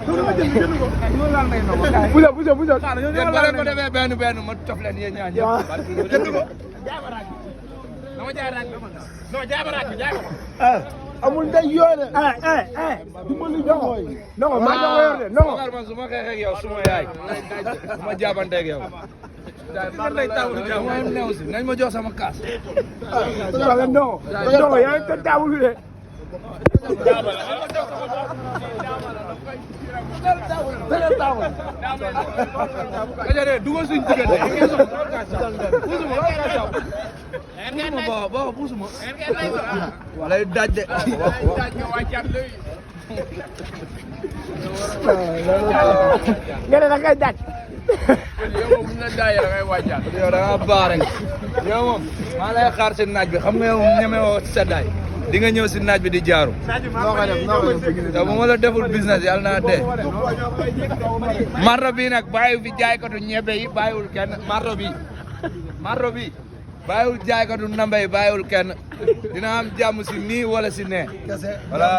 puso. Yéen ba leen ko defee benn ma tof leen yéen ñaar ñëpp. Jënd ko. amul ndey yoone. dimbali joxo. non maa ngi ko yor de non. man su ma xeexee ak yow suma yaay su ma jaabanteeg yow. nañ ma jox sama kaas. non yaa ngi taawul de. Kaja dugal suñ diggante. Pusuma. Walay daj de. Nga ne da ngay daj. Yow moom na daay da ngay wàccal. Yow da nga baax rek. Yow moom maa lay xaar si naaj bi xam nga yow ñeme woo seddaay. Di nga ñëw si naaj bi di jaaru. Te bu ma la deful business yàlla naa dee. Marto bi nag bàyyi fi jaaykatu ñebe yi bàyyiwul kenn marto bi bàyyiwul jaaykatu namba yi bàyyiwul kenn dina am jàmm si nii wala si nee. Voilà.